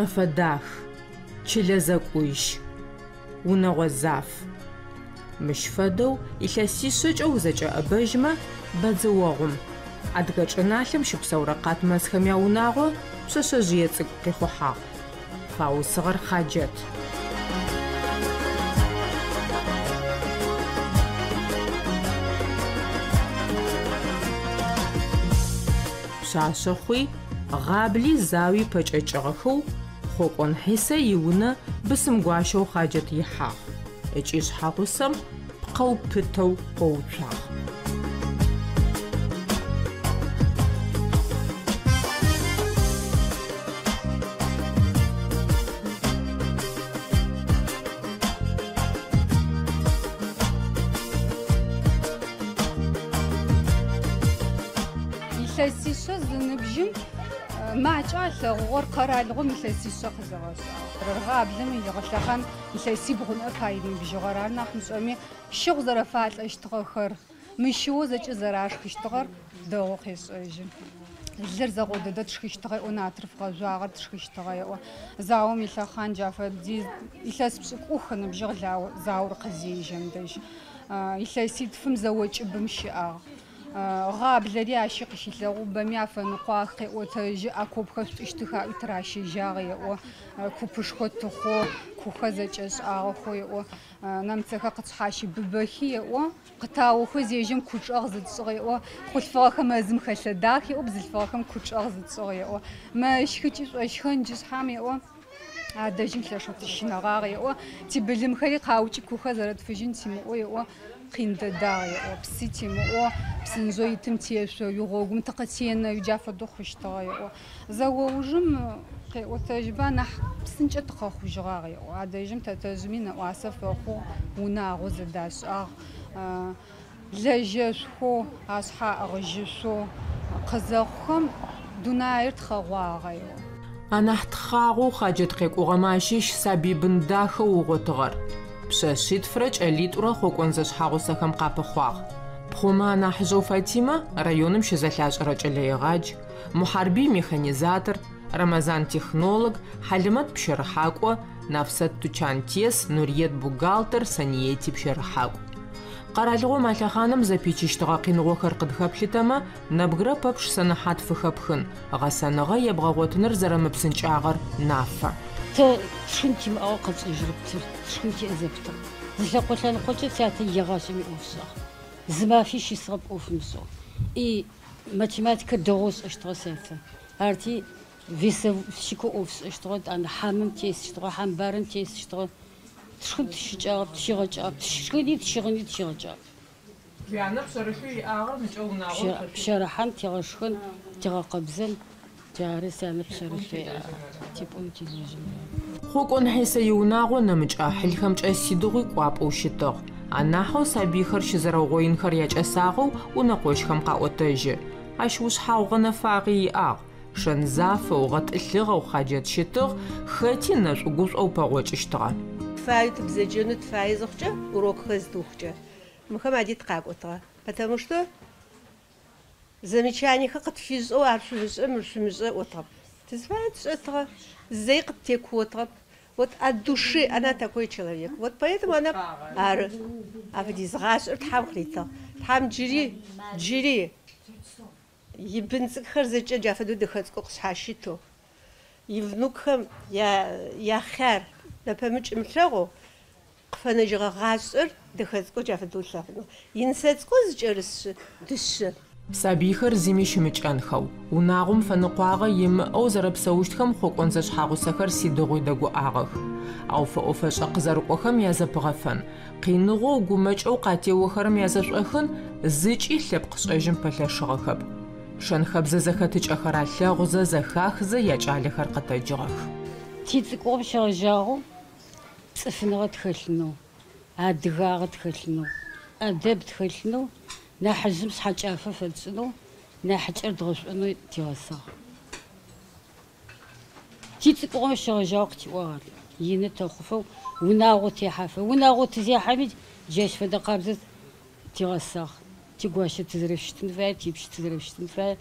Мэфэ дах, чылэ зэкӏужь, унэгъо заф. Мыщ фэдэу илъэсишъэкӏэ узэкӏэӏэбэжьмэ, бэдзэогъум, адыгэ чӏыналъэм щыпсэурэ Къатмэсхэм яунагъо пшъэшъэжъые цӏыкӏу къихъухьагъ. Фаусыгъэр Хъаджэт. Пшъашъэ хъуи, гъабли зауи пэкӏэкӏыгъэхэу Хъокӏон Хьисэ иунэ бысымгуащэу Хъаджэт ихьагъ ыкӏи шъхьэгъусэм пкъэу пытэу къоуцуагъ. Илъэсишъэ зыныбжьым макӏэ алъэгъугъэр къэралыгъом илъэсишъэ къызыгъэшӏагъэр. Гъаблэм игъэлъэхъан илъэсибгъу ныӏэп ар иныбжьыгъэр. Ар нахь мышӏэми щыгъу зэрэфалӏэщтыгъэхэр, мыщыоу зэкӏэ зэрашхыщтыгъэр дэгъоу къешӏэжьы. Лыр зэгъо дэдэ тшхыщтыгъэ еӏо, натрыф гъэжъуагъэр тшхыщтыгъэ еӏо. Заом илъэхъан джа фэдиз илъэс пшӏыкӏух ыныбжьыгъ заор къызежьэм дэжь. Илъэситфым зэо кӏыбым щыӏагъ. Гъаблэри ащи къыщилъэгъугъ, бэми афэныкъуагъ, къеӏотэжьы, окопхэр шъутӏыщтых аӏуи тыращэжьагъ еӏо. Купышхо тыхъоу, кухэр зэкӏэшӏагъэхэу еӏо. Нэмыцэхэр къытшъхьащыбыбэхи еӏо. Къытаохэу зежьэм кучӏэгъ зытшӏыгъ еӏо. Хъулъфыгъэхэм мэзым хэлъэдагъ еӏо, бзылъфыгъэхэм кучӏэгъ зытшӏыгъ еӏо. Мэщхы ыкӏи шӏощхэн джы шъхьам еӏо. Адэжьым лъэшэу тыщынэгъагъ еӏо. Тибылымхэри къаукӏи кухэр зэрэтфыжьын тимыӏэу еӏо. Къин дэдагъ еӏо. Псы тимыӏэу, псынжъэу итым тешъоу, гъогум тыкъытенэу джа фэдэу хъущтыгъэ еӏо. Зэо ужым къеӏотэжьба нахь псынкӏэ тыкъэхъужьыгъагъ еӏо. Адэжьым тэтэжъми нэӏуасэ фэхъугъ, унагъо зэдашӏагъ. Лэжьэшъухэу, ашъхьэ аӏыгъыжьышъоу къызэхъухэм дунаир тхъэгъуагъэ еӏо. Анахь тхъагъоу Хъаджэт къекӏугъэмэ ащыщ сабый бын дахэу ыгъотыгъэр. Пшъэшъитфрэ кӏэлитӏурэ Хъокӏон зэшъхьэгъусэхэм къапыхъуагъ. Пхъумэ анахьыжъэу Фатимэ районым щызэлъашӏэрэ кӏэлэегъадж, Мухьарбый механизатор, Рэмэзан технолог, Хьалимэт пщэрыхьакӏо, Нафсэт тучантес, Нуриет бухгалтер, Саниети пщэрыхьакӏу. Къэралыгъом а лъэхъаным зэпичыщтыгъэ къиныгъохэр къыдхэплъытэмэ, нэбгырэ пэпчъ сэнэхьат фыхэпхын, гъэсэныгъэ ебгъэгъотыныр зэрэмыпсынкӏагъэр нафэ. Тэ тшхын тимыӏагъэу къэтшӏэжьырэп, тшхын тиӏэ зэпытыгъ. Зы лъэкъо лъэныкъокӏэ сятэ егъашӏэми ӏоф ышӏагъ. Зы мафи щысыгъэп ӏоф ымышӏэу. И математикэ дэгъоу ышӏэщтыгъэ сятэ. Арти весовщикэу ӏоф ышӏэщтыгъэ, етӏанэ хьамым тесыщтыгъэ, хьамбарым тесыщтыгъэ. Тшхын тыщыкӏагъэп, тщигъэкӏагъэп, тшхыни тщыгъыни тщигъэкӏагъэп. Уянэ пшъэрылъэу иӏагъэр мыкӏэ унагъор Пщэрыхьан, тигъэшхэн, тигъэкъэбзэн, джары сянэ пшъэрылъэу иӏагъэр, типӏун тилэжьын. Хъокӏон Хьисэ иунагъо нэмыкӏ ӏахьылхэмкӏэ сыдигъуи кӏуапӏэу щытыгъ. Анахьэу сабыйхэр щызэрэугъоинхэр якӏэсагъэу унэкъощхэм къаӏотэжьы. Ащ ушъхьагъу гъэнэфагъи иӏагъ. Шэн зафэу, гъэтӏылъыгъэу Хъаджэт щытыгъ, хэти нэшӏу-гушӏоу пэгъокӏыщтыгъэ. Тыфаеу тыбзэджэнэу тыфае зыхъукӏэ, урокхэр зытыухыкӏэ, мыхэм ади тыкъакӏотыгъэ. Потому что замечаниехэр къытфишӏэу ар шъумышӏэ, мыр шъумышӏэ ыӏотыгъэп. Тызыфаер тшӏэтыгъэ, зэи къыттекуотыгъэп. Вот от души она такой человек. Вот поэтому она ары. Афэдиз гъашӏэр Тхьэм къыритыгъ. Тхьэм джыри, джыри ибын цӏыкӏухэр зэкӏэ джа фэдэу дэхэ цӏыкӏоу къышъхьащытэу, ивнукхэм яхъяр нэпэмыкӏ ымылъэгъоу, къыфэнэжьыгъэ гъашӏэр дэхэ цӏыкӏоу джа фэдэу ылъэгъунэу. Инысэ цӏыкӏоу зыкӏэрысшъы дышъэ. Сабыйхэр зыми щымыкӏэнхэу, унагъом фэныкъуагъэ имыӏэу зэрэпсэущтхэм Хъокӏон зэшъхьэгъусэхэр сыдигъуи дэгуӏагъэх. Ау фэӏо-фэшӏэ къызэрыкӏохэм язэпыгъэфэн, къиныгъоу гумэкӏэу къатеохэрэм язэшӏохын зыкӏи лъэпкъ шӏэжьым пэлъэшыгъэхэп. Шэн-хэбзэ зэхэтыкӏэхэр алъэгъузэ, зэхахзэ якӏалэхэр къэтэджыгъэх. Тицӏыкӏугъом щегъэжьагъэу цӏыфыныгъэ тхэлъынэу, адыгагъэ тхэлъынэу, ӏэдэб тхэлъынэу, нахьыжъым шъхьэкӏафэ фэтшӏынэу, нахьыкӏэр дгъэшӏонэу тигъэсагъ. Тицӏыкӏугъом щегъэжьагъэу къытиӏуагъ ар. Ины тэхъуфэу, унагъо техьафэ. Унагъо тызехьэми джащ фэдэ къабзэ тигъэсагъ. Тигуащэ тызэрэщытын фае, типщ тызэрэщытын фае,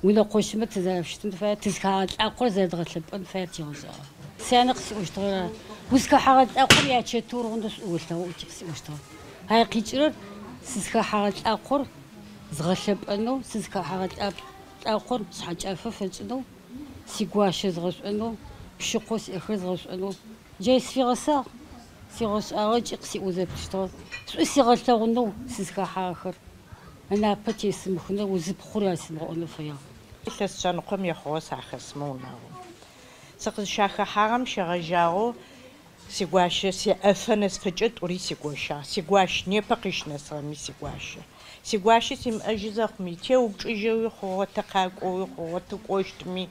унэкъощымэ тызэрэщытын фае, тызхагъэ лӏакъор зэрэдгъэлъэпӏэн фаер тигъэшӏагъ. Сянэ къысиӏощтыгъэр узхэхьэгъэ лӏакъор ячэтыур гъунэу шӏу олъэгъу ыкӏи къысиӏощтыгъэ. Ай къикӏырэр сызхэхьэгъэ лӏакъор згъэлъэпӏэнэу, сызхэхьэгъэ лӏакъор шъхьэкӏафэ фэкӏынэу, сигуащэ згъэшӏонэу, пщыкъо сиӏэхэр згъэшӏонэу. Джай сфигъэсагъ, сигъэшӏагъэ ыкӏи къысиӏо зэпытщтыгъэ. Шӏу сигъэлъэгъунэу сызхэхьагъэхэр. Ынапэ тесымыхынэу узыпхъур ясымыгъэӏонэу фэягъ. Илъэс шъэныкъом ехъугъэ сахэсмэ унагъом. Сыкъызщахэхьагъэм щегъэжьагъэу сигуащэ сеӏэфэ нэсфэкӏэ тӏури сигощагъ. Сигуащ непэ къыщынэсыгъэми сигуащэ. Сигуащэ симыӏэжьы зэхъуми, теупчӏыжьэуи хъугъэ, тыкъакӏоуи хъугъэ, тыкӏощтми.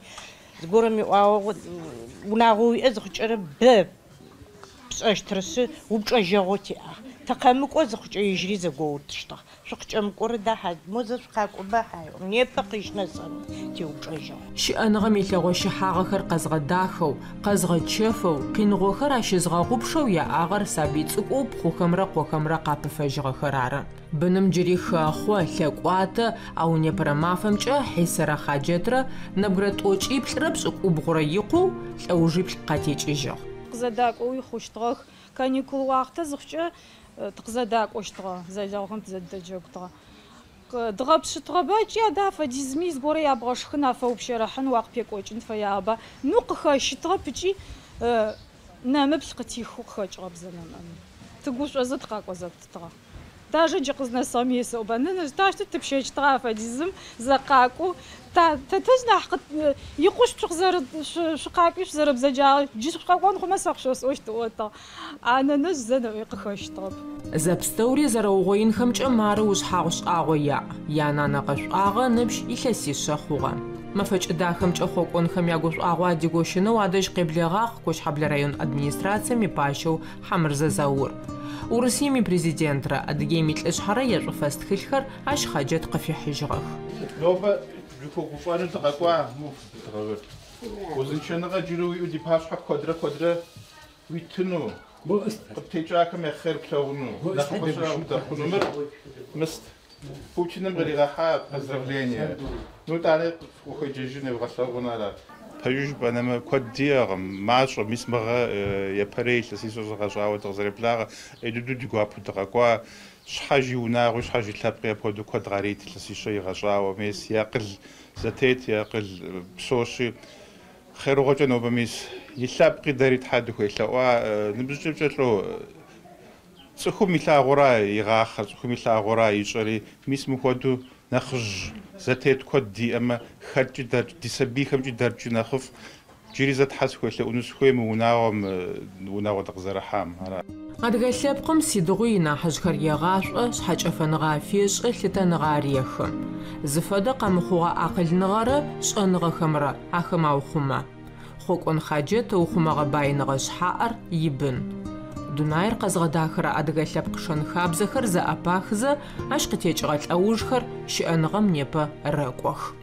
Зыгорэм иӏуагъэу унагъо уиӏэ зыхъукӏэрэ бэ пшӏэщтырышъы упчӏэжьэгъоу тиӏагъ. Тыкъэмыкӏо зыхъукӏэ ежьыри зэгоутыщтыгъ. Шъукъыкӏэмыкӏорэ дахьа, мо зэ шъукъакӏоба хьай. Непэ къыщынэсыгъэми теупчӏэжьэгъу. Щыӏэныгъэм илъэгъо щыхьагъэхэр къэзгъэдахэу, къэзгъэчэфэу, къиныгъохэр ащызгъэгъупшэу яӏагъэр сабый цӏыкӏоу пхъухэмрэ къохэмрэ къапыфэжьыгъэхэр ары. Быным джыри хэхъо, лъэкӏуатэ, ау непэрэ мафэмкӏэ Хьисэрэ Хъаджэтрэ нэбгырэ тӏокӏиплӏырэ пшӏыкӏубгъурэ икъоу лӏэужиплӏ къатекӏыжьыгъ. Къызэдакӏоуи хъущтыгъэх. Каникул уахътэ зыхъукӏэ тыкъызэдакӏощтыгъэ, зэлэгъухэм тызэдэджэгутыгъэ. Дгъэпшъытыгъэба ыкӏи адэ афэдизми зыгорэ ябгъэшхын, афэупщэрэхьын, уакъыпекӏокӏын фэягъэба. Ну къыхэщытыгъэп ыкӏи нэмыплъ къытихэу къыхэкӏыгъэп зэнэмыӏэми. Тыгушӏозэ тыкъакӏозэптытыгъэ. Даже джы къызнэсыгъэми есэӏоба. Нэнэжъ тащтэу тыпщэчтыгъэ афэдизым зэкъакӏоу тэтэжъ нахь икъушъ шъукъакӏуи шъузэрэбзэджагъэ джы шъукъэкӏон хъумэ сэ къышъосӏощт ыӏотыгъ. А нэнэжъ зэнэӏуи къыхэщтыгъэп. Зэпстэури зэрэугъоинхэмкӏэ мары ушъхьагъу шӏагъо яӏ. Янанэ къэшӏуагъэ ныбжь илъэсишъэ хъугъэ. Мэфэкӏ дахэмкӏэ хъокӏонхэм ягушӏуагъо адигощынэу адэжь къеблэгъагъ Кощхьэблэ район администрацием ипащэу Хьамырзэ Заур. Урысыем ипрезидентрэ Адыгеим илӏышъхьэрэ ешӏуфэс тхылъхэр ащ Хъаджэт къыфихьыжьыгъэх. Нобэ дыхуэгуфӏэну дыкъэкӏуа дыгъэвыр. Узыншэныгъэ джыри уиӏэу ди пащхьэ куэдрэ куэдрэ уитыну, къыптекӏахэм я хъер плъэгъуну, нэхъыфӏыщэ удэхъуну. Мыр мыст. Путиным къригъэхьа поздравление. Ну тӏанэ ухуеджэжын евгъэлъэгъун ара. Пэжу жыпӏэнэмэ, куэд диӏэкъым, мащӏэ, мис мыгъэ япэрей илъэсищэ зыгъэщӏауэ дыкъызэреблэгъа, ӏей дыдэу ди гуапэу дыкъэкӏуа. Щхьэж и унагъуи, щхьэж и лъэпкъи апхуэдэу куэд къарит илъэсищэ игъэщӏауэ. Мес и акъыл зэтет, и акъыл псощи. Хъерыгъуэкӏэ нобэ мис и лъэпкъи дэри Тхьэ дыхуелъэӏуа ныбжьыкӏэкӏэ лӏо цӏыхум илъагъура игъахъэр, цӏыхум илъагъура ищӏэри, мис мыхуэдэу нэхъыжь зэтет куэд диӏэмэ, хэткӏи дэркӏи, ди сабийхэмкӏи дэркӏи нэхъыфӏ. Джыри зэ Тхьэ сыхуелъэӏуну сыхуей мы унагъуэм, унагъуэ дыкъызэрыхьам. Ара. Адыгэ лъэпкъым сидыгъуи инахьыжъхэр егъашӏо, шъхьэкӏэфэныгъэ афешӏы, лъытэныгъэ арехы. Зыфэдэ къэмыхъугъэ акъылныгъэрэ шӏэныгъэхэмрэ ахэм аухъумэ. Хъокӏон Хъаджэт ыухъумэгъэ баиныгъэ шъхьаӏэр ибын. Дунаир къэзгъэдахэрэ адыгэ лъэпкъ шэн-хабзэхэр зэӏэпахызэ, ащ къытекӏыгъэ лӏэужхэр щыӏэныгъэм непэ рэкӏох.